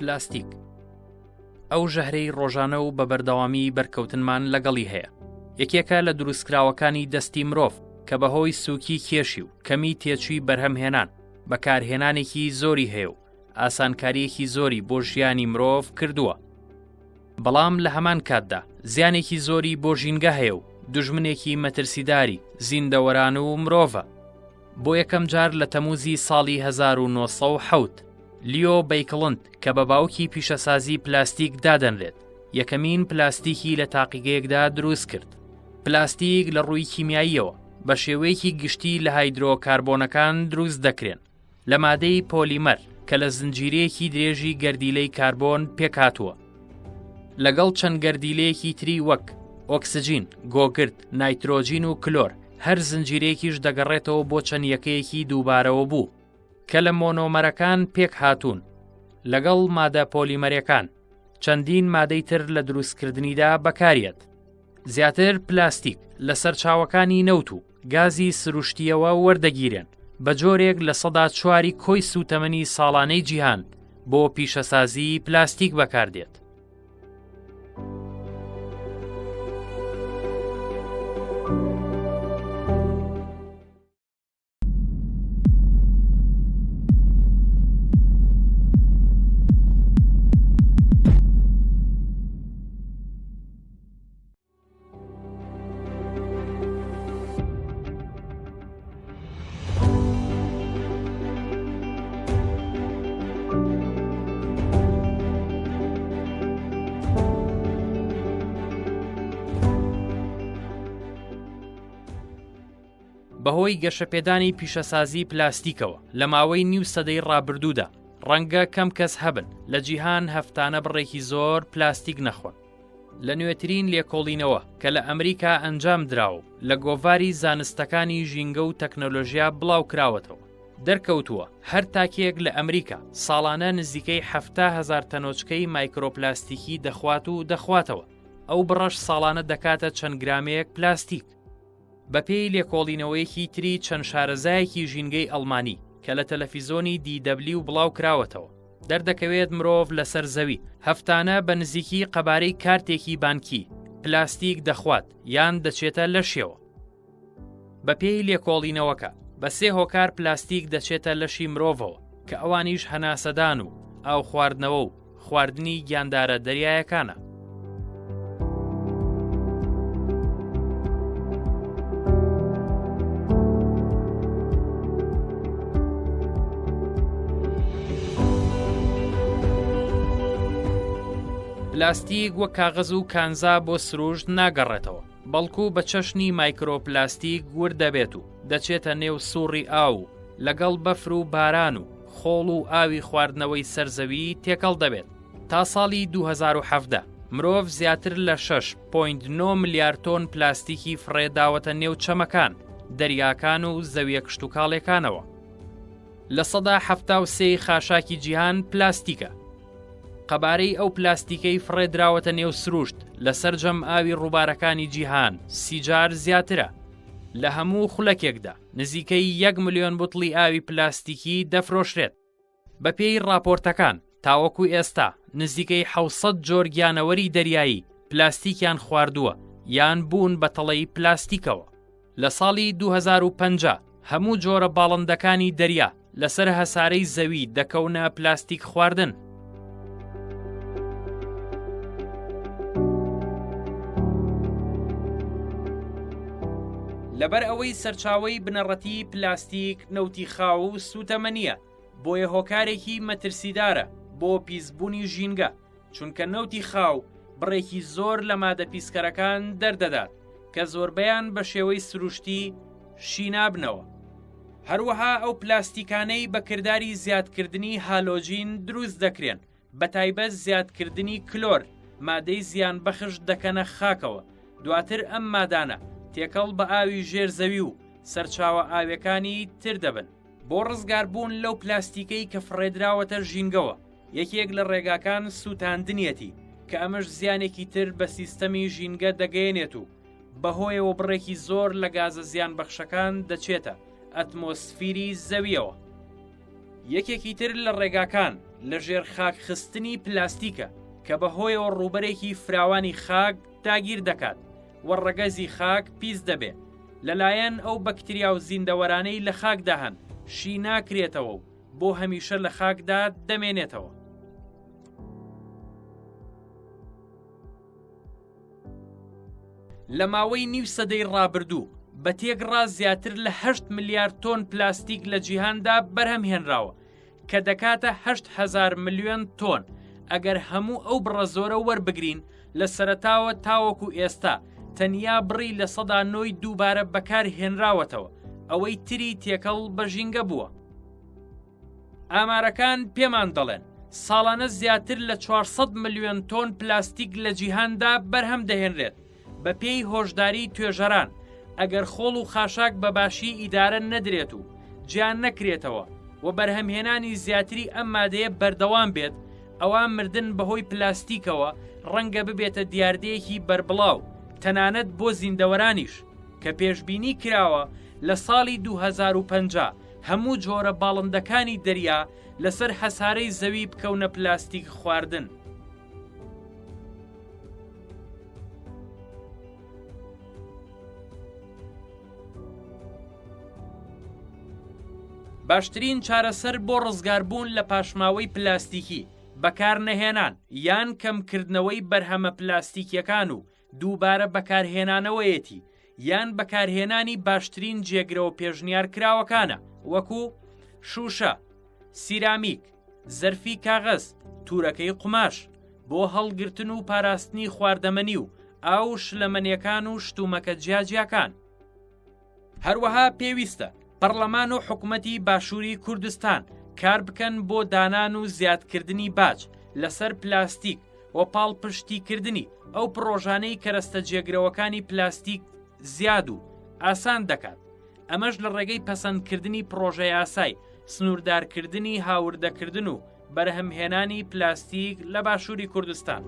پلاستیک ئەو ژەهرەی ڕۆژانە و بە بەردەوامی بەرکەوتنمان لەگەڵی هەیە یەکێکە لە دروستکراوەکانی دەستی مرۆڤ کە بەهۆی سووکی کێشی و کەمی تێچووی بەرهەمهێنان بەکارهێنانێکی زۆری هەیە و ئاسانکارییەکی زۆری بۆ ژیانی مرۆڤ کردووە. بەڵام لە هەمان کاتدا زیانێکی زۆری بۆ ژینگە هەیە و دوژمنێکی مەترسیداری زیندەوەران و مرۆڤە. بۆ یەکەم جار لە تەموزی ساڵی 1970 لیۆ بەیکڵند کە بە باوکی پیشەسازی پلاستیک دادەنرێت یەکەمین پلاستیکی لە تاقیگەیەکدا دروست کرد. پلاستیک لە ڕووی کیمیاییەوە بە شێوەیەکی گشتی لە هایدرۆکاربۆنەکان دروست دەکرێن. لە مادەی پۆلیمەر کە لە زنجیرەیەکی درێژی گەردیلەی کاربۆن پێکهاتووە لەگەڵ چەند گەردیلەیەکی تری وەک ئۆکسجین، گۆگرد، نایترۆجین و کلۆر، هەر زنجیرەیەکیش دەگەڕێتەوە بۆ چەند یەکەیەکی دووبارەوە بوو کە لە مۆنۆمەرەکان پێکهاتوون لەگەڵ مادە پۆلیمەرەکان چەندین مادەی تر لە دروستکردنیدا بەکاریەت. زیاتر پلاستیک لە سەرچاوەکانی نەوت و گازی سروشتییەوە وەردەگیرێن، بە جۆرێک 4% کۆی سووتەمەنی ساڵانەی جیهان بۆ پیشەسازی پلاستیک بەکاردێت. بەهۆی گەشەپێدانی پیشەسازی پلاستیکەوە لە ماوەی نیو سەدەی ڕابردوودا ڕەنگە کەم کەس هەبن لە جیهان هەفتانە بڕێکی زۆر پلاستیک نەخۆن. لە نوێترین لێکۆڵینەوە کە لە ئەمریکا ئەنجام دراوە و لە گۆڤاری زانستەکانی ژینگە و تەکنەلۆژیا بڵاو کراوەتەوە، دەرکەوتووە هەر تاکێک لە ئەمریکا ساڵانە نزیکەی 70 هەزار تەنۆچکەی مایکرۆپلاستیکی دەخوات و دەخواتەوە، ئەو بڕەش ساڵانە دەکاتە چەند گرامێک پلاستیک. بەپێی لێکۆڵینەوەیەکی تری چەند شارەزایەکی ژینگەی ئەڵمانی کە لە تەلەفیزۆنی DW بڵاو کراوەتەوە، دەردەکەوێت مرۆڤ لەسەر زەوی هەفتانە بە نزیکی قەبارەی کارتێکی بانکی پلاستیک دەخوات یان دەچێتە لەشیەوە. بەپێی لێکۆڵینەوەکە بە سێ هۆکار پلاستیک دەچێتە لەشی مرۆڤەوە کە ئەوانیش هەناسەدان و ئاو خواردنەوە و خواردنی گیاندارە دەریایەکانە. پلاستیک وەک کاغەز و کانزا بۆ سروشت ناگەڕێتەوە، بەڵکو بە چەشنی مایکرۆپلاستیک ورد دەبێت و دەچێتە نێو سوڕی ئاو و لەگەڵ بەفر و باران و خۆڵ و ئاوی خواردنەوەی سەر زەوی تێکەڵ دەبێت. تا ساڵی 2017 مرۆڤ زیاتر لە 6.9 ملیار تۆن پلاستیکی فڕێ داوەتە نێو چەمەکان، دەریاکان و زەویە کشتوکاڵیەکانەوە. 73% ی خاشاکی جیهان پلاستیکە. قەبارەی ئەو پلاستیکەی فڕێ دراوەتە نێو سروشت لە سەرجەم ئاوی ڕووبارەکانی جیهان سی جار زیاترە. لە هەموو خولەکێکدا نزیکەی یەک ملیۆن بوتڵی ئاوی پلاستیکی دەفرۆشرێت. بەپێی ڕاپۆرتەکان، تاوەکو ئێستا نزیکەی 700 جۆر گیانەوەری دەریایی پلاستیکیان خواردووە یان بوون بە تەڵەی پلاستیکەوە. لە ساڵی 2050 هەموو جۆرە باڵندەکانی دەریا لەسەر هەسارەی زەوی دەکەونە پلاستیک خواردن. لەبەر ئەوەی سەرچاوەی بنەڕەتی پلاستیک نەوتی خاو و سووتەمەنییە، بۆیە هۆکارێکی مەترسیدارە بۆ پیسبوونی ژینگە، چونکە نەوتی خاو بڕێکی زۆر لە مادە پیسکەرەکان دەردەدات کە زۆربەیان بە شێوەی سروشتی شی نابنەوە. هەروەها ئەو پلاستیکانەی بە کرداری زیادکردنی هالۆجین دروست دەکرێن، بەتایبەت زیادکردنی کلۆر، مادەی زیانبەخش دەکەنە خاکەوە، دواتر ئەم مادانە تێکەڵ بە ئاوی ژێر زەوی و سەرچاوە ئاویەکانی تر دەبن. بۆ ڕزگاربوون لەو پلاستیکەی کە فڕێدراوەتە ژینگەوە، یەکێک لە ڕێگاکان سووتاندنیەتی، کە ئەمەش زیانێکی تر بە سیستەمی ژینگە دەگەیەنێت و بەهۆیەوە بڕێکی زۆر لە گازە زیانبەخشەکان دەچێتە ئەتمۆسفیری زەویەوە. یەکێکی تر لە ڕێگاکان لە ژێر خاک خستنی پلاستیکە کە بەهۆیەوە ڕووبەرێکی فراوانی خاک داگیر دەکات و ڕەگەزی خاک پیس دەبێ لەلایەن ئەو بەکتریا و زیندەوەرانەی لە خاکدا هەن شی ناکرێتەوە و بۆ هەمیشە لە خاکدا دەمێنێتەوە. لە ماوەی نیو سەدەی ڕابردوو بە تێکڕا زیاتر لە 8 ملیار تۆن پلاستیک لە جیهاندا بەرهەم هێنراوە کە دەکاتە 8هزار ملیۆن تۆن ئەگەر هەموو ئەو بڕە زۆرە وەربگرین لە سەرەتاوە تاوەکو ئێستا تەنیا بڕی لە سەدا نۆی دووبارە بەکار هێنراوەتەوە ئەوەی تری تێکەڵ بە ژینگە بووە. ئامارەکان پێمان دەڵێن ساڵانە زیاتر لە 400 ملیۆن تۆن پلاستیک لە جیهاندا بەرهەم دەهێنرێت بەپێی هۆشداری توێژەران ئەگەر خۆڵ و خاشاک بە باشی ئیدارە نەدرێت و جیان نەکرێتەوە و بەرهەمهێنانی زیاتری ئەم مادەیە بەردەوام بێت ئەوا مردن بەهۆی پلاستیکەوە ڕەنگە ببێتە دیاردەیەکی بەربڵاو تەنانەت بۆ زیندەوەرانیش کە پێشبینی کراوە لە ساڵی 2050 هەموو جۆرە باڵندەکانی دەریا لەسەر هەسارەی زەوی بکەونە پلاستیک خواردن. باشترین چارەسەر بۆ ڕزگاربوون لە پاشماوەی پلاستیکی، بەکارنەهێنان یان کەمکردنەوەی بەرهەمە پلاستیکیەکان و دووبارە بەکارهێنانەوەیەتی یان بەکارهێنانی باشترین جێگرەوە پێشنیارکراوەکانە وەکو، شووشە، سیرامیک، زەرفی کاغەز، تورەکەی قوماش، بۆ هەڵگرتن و پاراستنی خواردەمەنی و ئاو و شلەمەنیەکان و شتومەکە جیاجیاکان. هەروەها پێویستە پەڕلەمان و حکومەتی باشووری کوردستان کاربکەن بۆ دانان و زیادکردنی باج لەسەر پلاستیک و پاڵپشتیکردنی ئەو پڕۆژانەی کەرەستە جێگرەوەکانی پلاستیک زیاد و ئاسان دەکات، ئەمەش لە ڕێگەی پەسەندکردنی پڕۆژەیاسای سنووردارکردنی هاوردەکردن و بەرهەمهێنانی پلاستیک لە باشووری کوردستان.